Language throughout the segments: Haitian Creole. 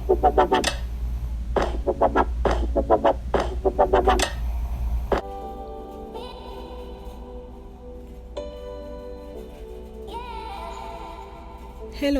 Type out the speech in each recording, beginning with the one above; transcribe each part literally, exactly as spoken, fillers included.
Hello,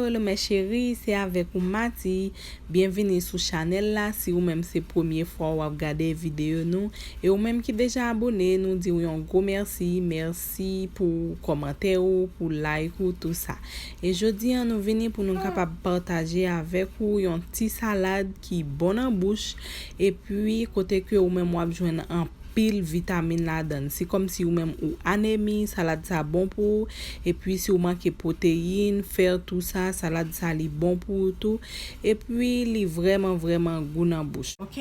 hello, mes chéris, se avèk ou Mati. Byenvini sou chanèl la. Si ou menm se premye fwa w ap gade videyo nou, e ou menm ki deja abone, nou di w yon gwo mèsi. Mèsi pou kòmantè ou, pou like ou, tou sa. E jodi a, nou vini pou nou kapab pataje avèk ou yon ti salad ki bon nan bouch, epi kote ke ou menm w ap jwenn anpil vitamin ladan l. Si kòmsi ou menm ou anemi, salad sa bon pou ou. Epi si ou manke pwoteyin, fè, tou sa, salad sa li bon pou ou tou. Epi li vrèman, vrèman gou nan bouch. Ok,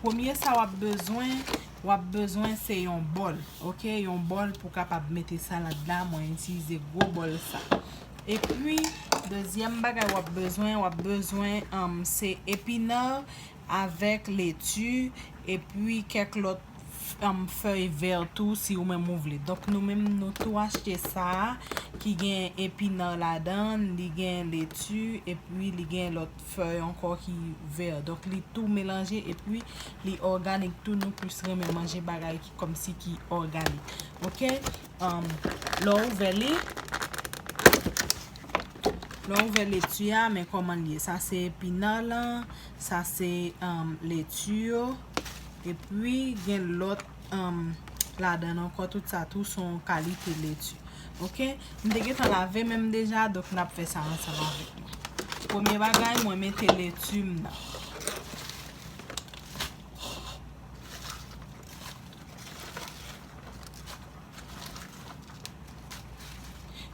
premye sa w ap bezwen, w ap bezwen se yon bòl. Ok, yon bòl pou kapab mete salad la. Mwen itilize gwo bòl sa. Epi, dezyèm bagay w ap bezwen, w ap bezwen, um, se epinal avèk leti, epi kèk lòt, um, fèy vè tou, si ou menm ou vle. Donk, nou menm, nou tou achte sa a, ki gen epinal ladan, li gen leti, epi li gen lòt fèy ankò ki vè. Donk, li tou melanje, epi li òganik tou. Nou plis renmen manje bagay ki kòmsi ki òganik. Ok? Um, lè w ouvè li, lè w ouvè leti a, men kòman l ye. Sa se epinal lan, sa se, um, leti yo. Epi, gen lòt, um, ladan l ankò. Tout sa tou se yon kalite leti. Ok? M te gentan lave menm deja, donk n ap fè sa ansanm avèk mwen. Premye bagay, mwen mete leti m nan.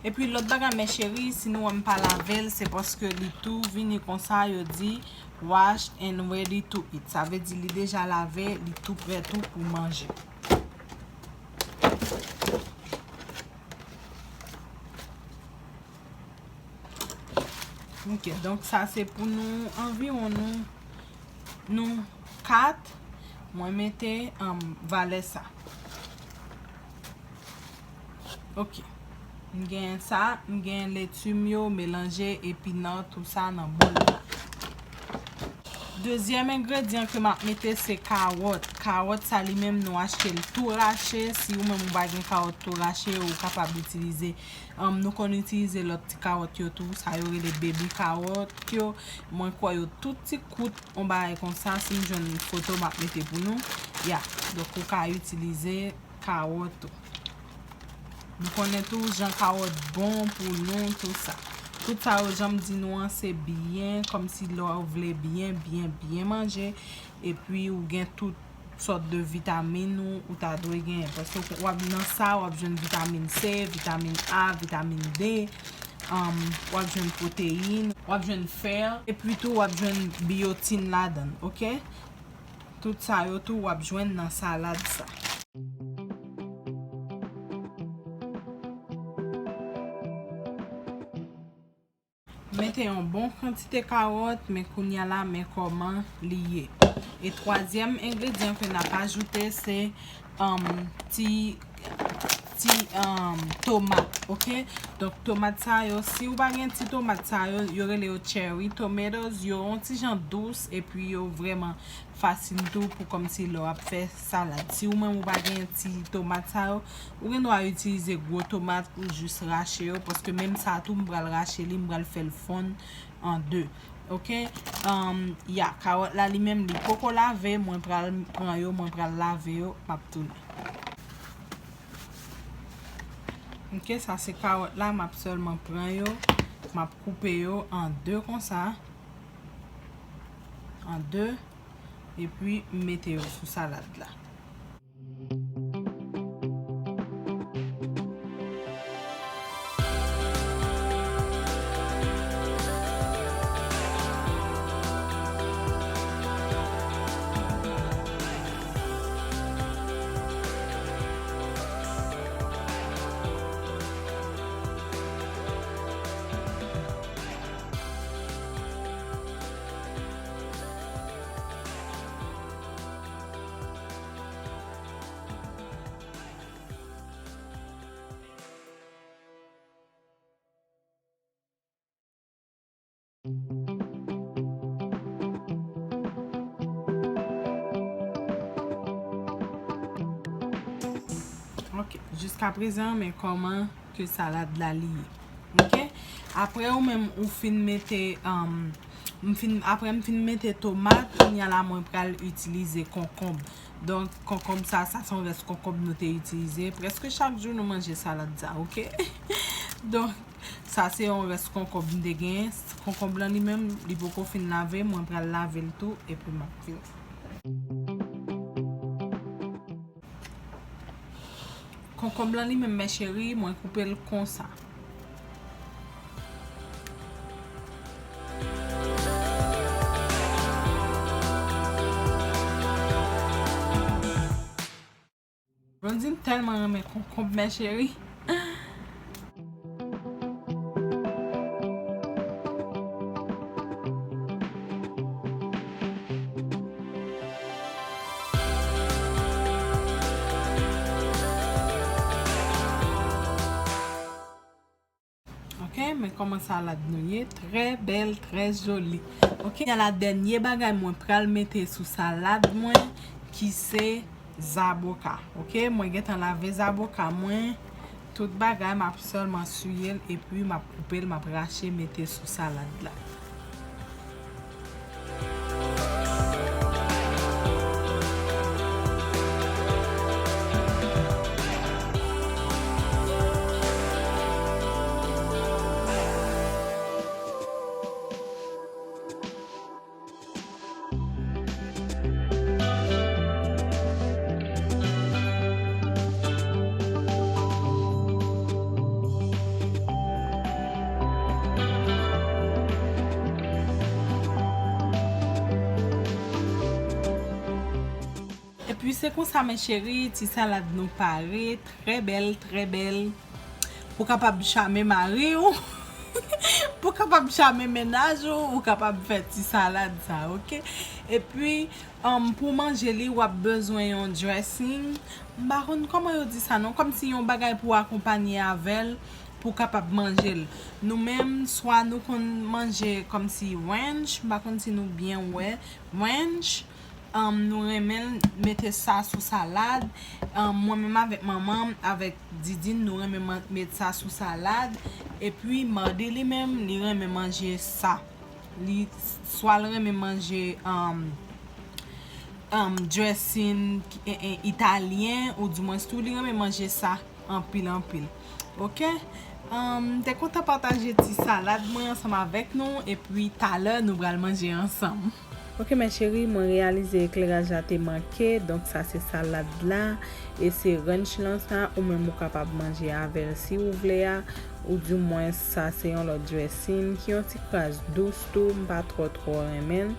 Epi lòt bagay, mes chéris, si nou wè m pa lave l, se paske li tou vini konsa, yo di wash and ready to eat. Sa vle di li deja lave, li tou prè tou pou manje. Ok, donk sa se pou nou anviwon nou, nou kat. Mwen mete, um, valè sa. Ok. M gen sa, m gen leti m yo melanje, epinal, tou sa nan bòl la. Dezyèm engredyan ke m ap mete se kawòt. Kawòt sa li menm nou achte l tou rache. Si ou menm ou pa gen kawòt tou rache, ou kapab itilize, um, nou konn itilize lòt ti kawòt yo tou. Sa yo rele baby kawòt yo. Mwen kwè yo tout ti kout, yon bagay konsa. Si m jwenn foto, m ap mete pou nou. Ya, donk ou ka itilize kawòt tou. Nou konnen tou jan kawòt bon pou nou, tou sa. Tout sa yo, jan m di nou an, se byen, kòmsi lè w vle byen, byen, byen manje, epi ou gen tout sòt de vitamin ou, ou ta dwe genyen. Paske w ap nan sa, w ap jwenn vitamin C, vitamin A, vitamin D, um, w ap jwenn pwoteyin, w ap jwenn fè, epi tou w ap jwenn biyotin ladan l, ok? Tout sa yo tou w ap jwenn nan salad sa. Mete yon bon kantite kawòt, men kounye a la, men kòman li ye. E twazyèm engredyan ke n ap ajoute, se, um, ti, ti, um, tomat, ok? Donk, tomat sa yo, si ou pa gen ti tomat sa yo, yo rele yo cherry tomatoes, yo yon ti jan dous, epi yo vrèman fasil tou pou kòmsi lè w ap fè salad. Si ou menm ou pa gen ti tomat sa yo, ou gen dwa itilize gwo tomat ou jis rache yo, paske menm sa tou m pral rache li, m pral fè l fonn an de. Ok? Um, ya, kawòt la li menm li poko lave, mwen pral pran yo, mwen pral lave yo, m ap tounen. Ok, sa se kawòt la, m ap sèlman pran yo, m ap koupe yo an de konsa. An de, epi m mete yo sou salad la. Ok, jiska prezan, men kòman ke salad la li ye. Ok? Apre ou menm ou fin mete, um, m fin, apre m fin mete tomat, kounye a la mwen pral itilize konkonb. Donk, konkonb sa, sa se yon rès konkonb nou te itilize. Prèske chak jou nou manje salad sa, ok? Donk, sa se yon rès konkonb m te genyen. Konkonb lan li menm, li poko fin lave, mwen pral lave l tou, epi m ap vini. Konkonb lan li menm, mè cheri, mwen koupe l konsa. Blondine tèlman renmen konkonb, mè cheri. Ok, men kòman salad nou ye. Trè bèl, trè joli. Ok, a la dènye bagay mwen pral mete sou salad mwen, ki se zaboka. Ok, mwen gentan lave zaboka mwen. Tout bagay, m ap sèlman siye l, epi m ap koupe l, m ap rache, mete sou salad la. Epi se konsa, mè cheri, ti salad nou pare, trè bèl, trè bèl. Pou kapab chame mari w, pou kapab chame mennaj ou, ou kapab fè ti salad sa, ok? Epi, um, pou manje li, w ap bezwen yon dressing. M pa konn kòman yo di sa non, kòmsi yon bagay pou akonpanye avè l, pou kapab manje l. Nou menm, swa nou konn manje kòmsi ranch, m pa konn si nou byen wè, ranch, um, nou renmen l, mete sa sou salad. Um, mwen menm avèk manman m, avèk Didine, nou renmen man-, met sa sou salad. Epi, Mardi li menm, li renmen manje sa. Li, swa l renmen manje, um, um, dressing, eh, eh, italyen, oudimwens tou, li renmen manje sa anpil, anpil. Ok? Um, m te kontan pataje ti salad mwen ansanm avèk nou, epi talè nou pral manje ansanm. Ok, mè cheri, mwen reyalize ekleraj la te manke, donk sa se salad la, e se ranch lan sa, ou menm ou kapab manje avè l si ou vle a, oudimwens sa se yon lòt dressing ki yon ti kras dous tou, m pa twò, twò renmen l.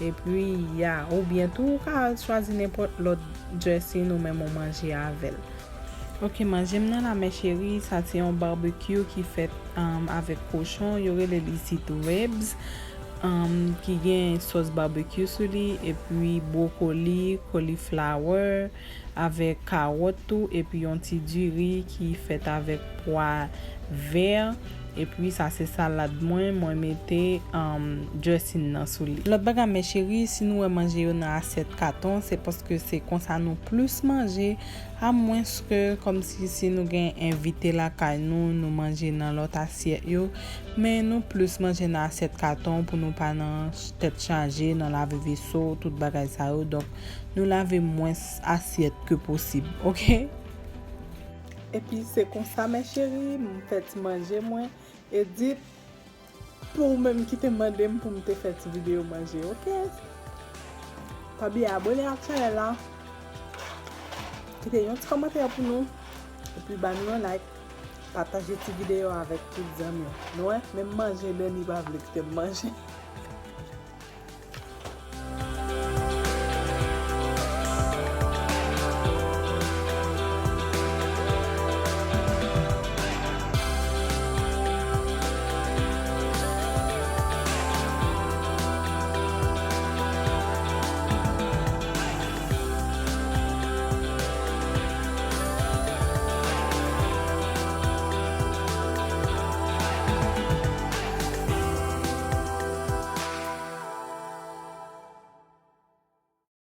Epi, ya, oubyen tou ou ka chwazi nenpòt lòt dressing ou menm ou manje avè l. Ok, manje m nan la, mè cheri, sa se yon barbecue ki fèt, um, avèk kochon, yo rele l isit ribs, um, ki gen sòs barbecue sou li, epi bwokoli, cauliflower, avèk kawòt tou, epi yon ti diri ki fèt avèk pwa vè. Epi sa se salad mwen, mwen mete, um, dressing nan sou li. Lòt bagay, mè cheri, si nou wè manje yo nan asyèt katon, se paske se konsa nou plis manje, amwenske kòmsi si nou gen envite lakay nou, nou manje nan lòt asyèt yo. Men nou plis manje nan asyèt katon pou nou pa nan tèt chaje, nan lave veso, tout bagay sa yo. Donk, nou lave mwens asyèt ke posib, ok? Epi se konsa, mè cheri, m fè ti manje mwen. Edit, pou ou menm ki te mande m pou m te fè ti videyo manje, ok? Pa bliye abòne ak chanèl la. Kite yon ti kòmantè pou nou. Epi ba nou yon like. Pataje ti videyo avèk tout zanmi w. Nou wè, menm manje Bernie pa vle kite m manje.